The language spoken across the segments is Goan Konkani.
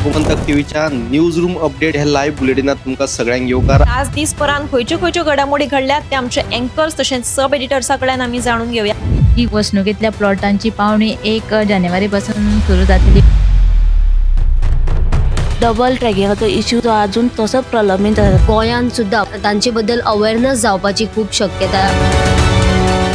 गोमंतक टीव्हीच्या न्यूज रूम अपडेट ह्या लाईव्ह बुलेटिनात तुमकां सगळ्यांक येवकार। आज दिसभरान खंयच्यो खंयच्यो घडामोडी घडल्यात ते आमचे अँकर्स तशेंच सब एडिटर्सा कडल्यान आमी जाणून घेवया। ही वसणुकेंतल्या प्लॉटांची पावणी 1 जानेवारी पासून सुरू जातली। डबल ट्रॅकिंगाचो इश्यू जो अजून तसोच प्रलंबीत आसा। गोंयांत सुद्दां तांचे बद्दल अवेअरनेस जावपाची खूब शक्यता।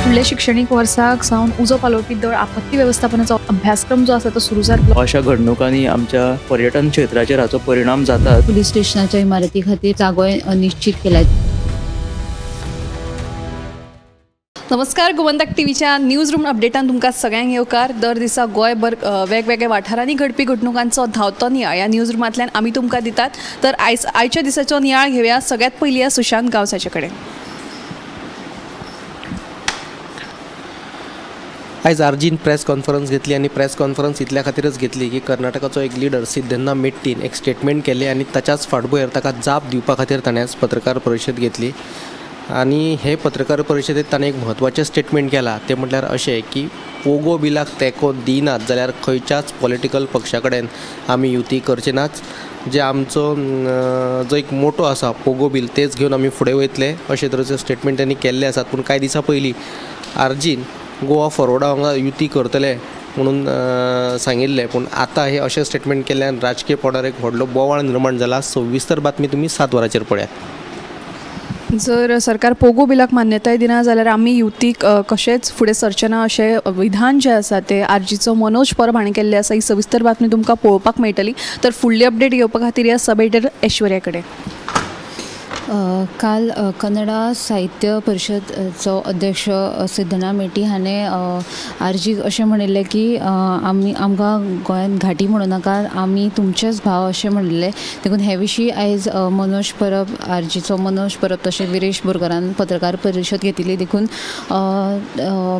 फुडल्या शिक्षणीक वर्साक सावन उजो पालोवपी दळ आपत्ती वेवस्थापनाचो अभ्यासक्रम जो आसा तो सुरू जातलो। अशा घडणुकांनी आमच्या पर्यटन क्षेत्राचेर हाचो परिणाम जाता। पुलीस स्टेशनाच्या इमारती खातीर जागो निश्चित केला। नमस्कार, गोमंतक टीव्हीच्या न्यूज रूम अपडेटान तुमकां सगळ्यांक येवकार। दर दिसा गोंयभर वेगवेगळ्या वाठारांनी घडपी घडणुकांचो धांवतो नियाळ ह्या न्यूज रुमांतल्यान आमी तुमकां दितात। तर आयच्या दिसाचो नियाळ घेवया सगळ्यात पयलीं सुशांत गांवसाचे कडेन। आयज आरजीन प्रेस कॉन्फरन्स घेतली आनी प्रेस कॉन्फरन्स इतल्या खातीरच घेतली की कर्नाटकाचो एक लिडर सिद्धन्ना मेट्टीन एक स्टेटमेंट केलें आनी ताच्याच फाटभुंयेर ताका जाप दिवपा खातीर ताणें आज पत्रकार परिशद घेतली। आनी हे पत्रकार परिशदेंत ताणें एक म्हत्वाचें स्टेटमेंट केलां तें म्हटल्यार अशें की पोगो बिलाक तेंको दिनात जाल्यार खंयच्याच पॉलिटिकल पक्षा कडेन आमी युती करचे नात। जे आमचो जो एक मोटो आसा पोगो बील तेच घेवन आमी फुडें वयतले अशे तरेचें स्टेटमेंट तांणी केल्लें आसात। पूण कांय दिसां पयलीं आरजीन गोवा फॉरवर्डा वांगडा युती करतले म्हणून सांगिल्लें, पूण आतां हे अशें स्टेटमेंट केल्ल्यान राजकीय पांवड्यार एक व्हडलो बोवाळ निर्माण जाला। सविस्तर बातमी तुमी 7 वरांचेर पळयात। जर सरकार पोगो बिलाक मान्यताय दिना जाल्यार आमी युतीक कशेंच फुडें सरचे ना अशें विधान जें आसा तें आरजीचो मनोज परब हाणें केल्लें आसा। ही सविस्तर बातमी तुमकां पळोवपाक मेळटली। तर फुडली अपडेट घेवपा खातीर ह्या सब एडिटर ऐश्वर्या कडेन। काल कन्नडा साहित्य परिशदचो अध्यक्ष सिद्धना मेटी हाणें आरजीक अशें म्हणिल्लें की आमी आमकां गोंयांत घाटी म्हणूं नाका, आमी तुमचेच भाव अशें म्हणिल्लें। देखून हे विशीं आयज मनोज परब, आरजीचो मनोज परब तशें विरेश बोरकारान पत्रकार परिशद घेतिल्ली। देखून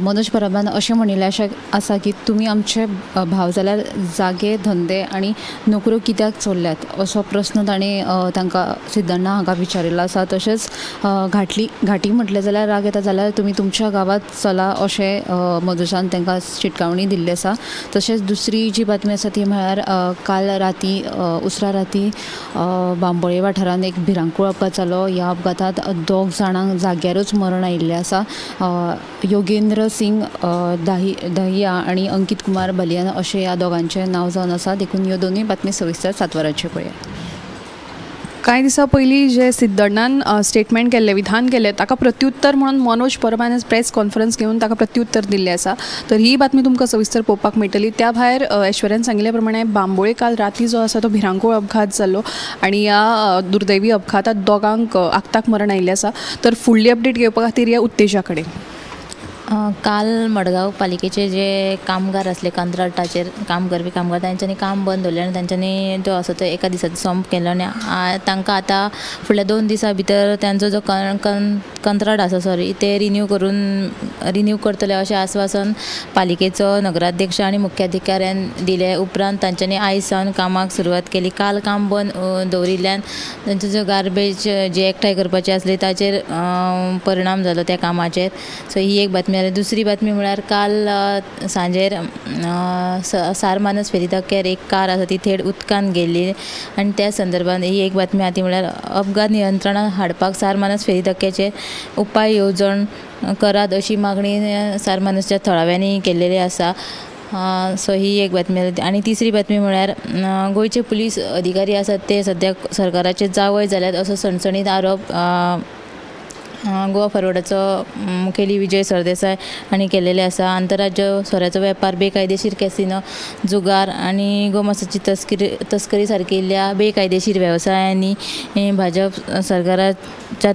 मनोज परबान अशें म्हणिल्लें अशें आसा की तुमी आमचे भाव जाल्यार जागे, धंदे आनी नोकऱ्यो कित्याक चोरल्यात असो प्रस्न ताणें तांकां सिद्धण्णा हांकां विचारिल्लो आसा। तशेंच घाटी म्हटलें जाल्यार राग येता जाल्यार तुमी तुमच्या गांवांत चला अशें मनोजान तांकां शिटकावणी दिल्ली आसा। तशेंच दुसरी जी बातमी आसा ती म्हळ्यार काल राती उसरा राती बांबोळे वाठारांत एक भिरांकूळ अपघात जालो। ह्या अपघातांत 2 जाणांक जाग्यारूच मरण आयिल्लें आसा। योगेंद्र सिंग दहिया आनी अंकित कुमार बलियान अशें ह्या दोगांचें नांव जावन आसा। देखून ह्यो दोनूय बातमी सविस्तर 7 वरांचेर पळयात। कांय दिसां पयलीं जे सिद्धण्णान स्टेटमेंट केल्लें, विधान केल्लें, ताका प्रत्युत्तर म्हणून मनोज परबान प्रेस कॉन्फरन्स घेवन ताका प्रत्युत्तर दिल्लें आसा। तर ही बातमी तुमकां सविस्तर पळोवपाक मेळटली। त्या भायर ऐश्वर्यान सांगिल्ल्या प्रमाणे बांबोळे काल राती जो आसा तो भिरांकूळ अपघात जाल्लो आनी ह्या दुर्दैवी अपघातांत दोगांक आक्ताक मरण आयिल्लें आसा। तर फुडली अपडेट घेवपा खातीर ह्या उत्तेजा कडेन। काल मडगांव पालिकेचे जे कामगार आसले, कंत्राटाचेर काम करपी कामगार, तांच्यांनी काम बंद दवरलें आनी तांच्यांनी जो आसा तो एका दिसाचो संप केलो आनी तांकां आतां फुडल्या 2 दिसां भितर तांचो जो कंत्राट आसा सॉरी ते रिन्यू करतले अशें आस्वासन पालिकेचो नगराध्यक्ष आनी मुख्याधिकाऱ्यान दिले उपरांत तांच्यांनी आयज सावन कामाक सुरवात केली। काल काम बंद दवरिल्ल्यान तांचो जो गार्बेज जे एकठांय करपाचे आसले ताचेर परिणाम जालो त्या कामाचेर। सो ही एक बातमी। दुसरी बातमी म्हळ्यार काल सांजेर सारमानस फेरी धक्क्यार एक कार आसा ती थेट उदकांत गेल्ली आनी त्या संदर्भात ही एक बातमी आहा ती म्हळ्यार अपघात नियंत्रणात हाडपाक सारमानस फेरी धक्क्याचेर उपाय येवजण करात अशी मागणी सारमानसच्या थळाव्यांनी केल्लेली आसा। सो ही एक बातमी। आनी तिसरी बातमी म्हळ्यार गोंयचे पुलीस अधिकारी आसात ते सद्याक सरकाराचे जावय जाल्यात असो सणसणीत आरोप गोवा फॉरवर्डाचो मुखेली विजय सरदेसाय हांणी केल्लेले आसा। आंतरराज्य सोऱ्याचो वेपार, बेकायदेशीर कॅसिनो, जुगार आनी गोमासाची तस्करी सारकिल्ल्या बेकायदेशीर वेवसायांनी भाजप सरकाराच्या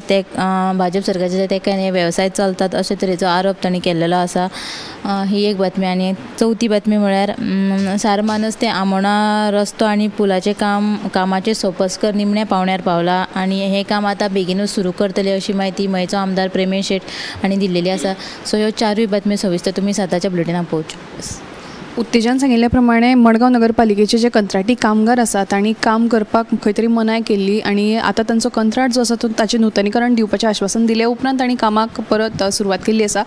तेंक्यान हे वेवसाय चलतात अशे तरेचो आरोप तांणी केल्लेलो आसा। ही एक बातमी। आनी चवथी बातमी म्हळ्यार सारमानस ते आमोणा रस्तो आनी पुलाचें कामाचें सोपस्कर निमण्या पावण्यार पावला आनी हें काम आतां बेगीनूच सुरू करतले अशी म्हायती मयेचो आमदार प्रेमेश शेट हांणी दिल्लेली आसा। सो ह्यो 4 बातम्यो सविस्तर तुमी 7च्या बुलेटिनाक पळोवच्यो। उत्तेजन सांगिल्ल्या प्रमाणे मडगांव नगरपालिकेचे जे कंत्राटी कामगार आसात तांणी काम करपाक खंय तरी मनाय केल्ली आनी आतां तांचो कंत्राट जो आसा तो ताचें नुतनीकरण दिवपाचें आश्वासन दिले उपरांत तांणी कामाक परत सुरवात केल्ली आसा.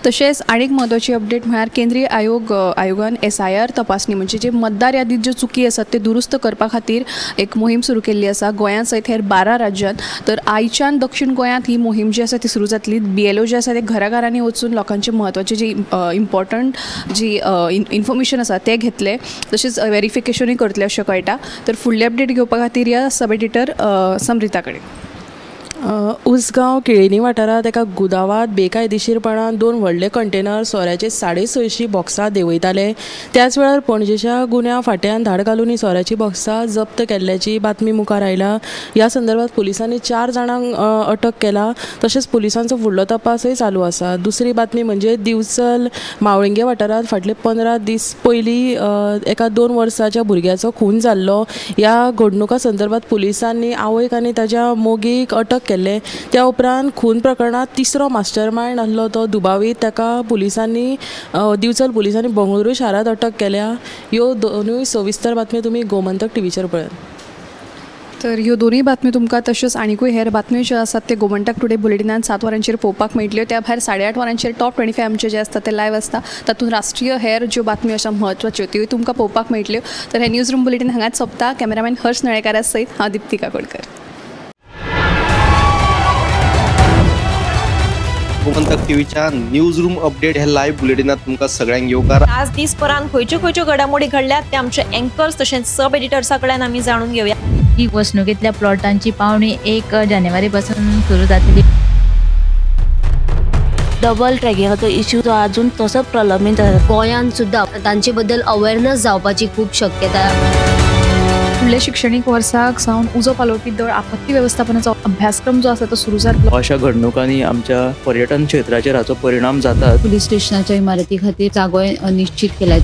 तशेंच आनीक म्हत्वाची अपडेट म्हळ्यार केंद्रीय आयोगान SIR तपासणी म्हणजे जे मतदार यादीत ज्यो चुकी आसात ते दुरुस्त करपा खातीर एक मोहीम सुरू केल्ली आसा गोंया सयत हेर 12 राज्यांत. तर आयच्यान दक्षिण गोंयांत ही मोहीम जी आसा ती सुरू जातली. BLO जे आसा ते घराघरांनी वचून लोकांचे म्हत्वाचे जी इम्पॉर्टंट जी इन्फॉर्मेशन आसा ते घेतले, तशेंच वेरिफिकेशनूय करतले अशें कळटा. तर फुडले अपडेट घेवपा खातीर या सब एडिटर समृता कडेन. उसगांव केळिनी वाठारांत एका गुदावांत बेकायदेशीरपणान 2 व्हडले कंटेनर सोऱ्याचे 650 बॉक्सां देंवयताले. त्याच वेळार पणजेच्या गुन्यांव फांट्यान धाड घालून ही सोऱ्याची बॉक्सां जप्त केल्ल्याची बातमी मुखार आयला. ह्या संदर्भात पुलिसांनी 4 जाणांक अटक केला. तशेंच पुलिसांचो फुडलो तपासय चालू आसा. दुसरी बातमी म्हणजे दिवचल मावळिंगे वाठारांत फाटले 15 दीस पयलीं एका 2 वर्साच्या भुरग्याचो खून जाल्लो. ह्या घडणुका संदर्भात पुलिसांनी आवयक आनी ताच्या मोगीक अटक केल्ले. त्या उपरांत खून प्रकरणांत तिसरो मास्टर मायंड आसलो तो दुबावीत ताका पुलिसांनी दिवचल पुलिसांनी बंगळुरू शारांत अटक केल्या. ह्यो दोनूय सविस्तर बातम्यो तुमी गोमंतक टीव्हीचेर पळयात. तर ह्यो दोनूय बातम्यो तुमकां तश्योच आनिकूय हेर बातम्यो ज्यो आसात ते गोमंतक टुडे बुलेटिनान 7 वरांचेर पळोवपाक मेळटल्यो. त्या भायर 8:30 वरांचेर टॉप 25 आमचे जे आसता ते लायव्ह आसता, तातूंत राष्ट्रीय हेर ज्यो बातम्यो आसा म्हत्वाच्यो त्योय तुमकां पळोवपाक मेळटल्यो. तर हे न्यूज रूम बुलेटीन हांगाच सोंपता. कॅमेरामॅन हर्ष नळेकारा सयत हांव दीप्ती काकोडकर. गोमंतक टीव्हीच्या न्यूज रूम अपडेट हे लायव्ह बुलेटिनात तुमकां सगळ्यांक येवकार. आज दीसभरांत खंयच्यो खंयच्यो घडामोडी घडल्यात ते आमचे एंकर्स तशेंच सब एडिटर्सा कडल्यान आमी जाणून घेवया. ही वसणुकेंतल्या प्लॉटांची पावणी 1 जानेवारी पासून सुरू जातली. डबल ट्रॅकिंगाचो इश्यू जो अजून तसोच प्रलंबीत आसा. गोंयांत सुद्दां तांचे बद्दल अवेअरनेस जावपाची खूब शक्यता. फुडल्या शिक्षणीक वर्साक सावन उजो पालोवपी दळ आपत्ती वेवस्थापनाचो अभ्यासक्रम जो आसा तो सुरू जातलो. अशा घडणुकांनी आमच्या पर्यटन क्षेत्राचेर हाचो परिणाम जाता. पुलीस स्टेशनाच्या इमारती खातीर जागो निश्चित केला.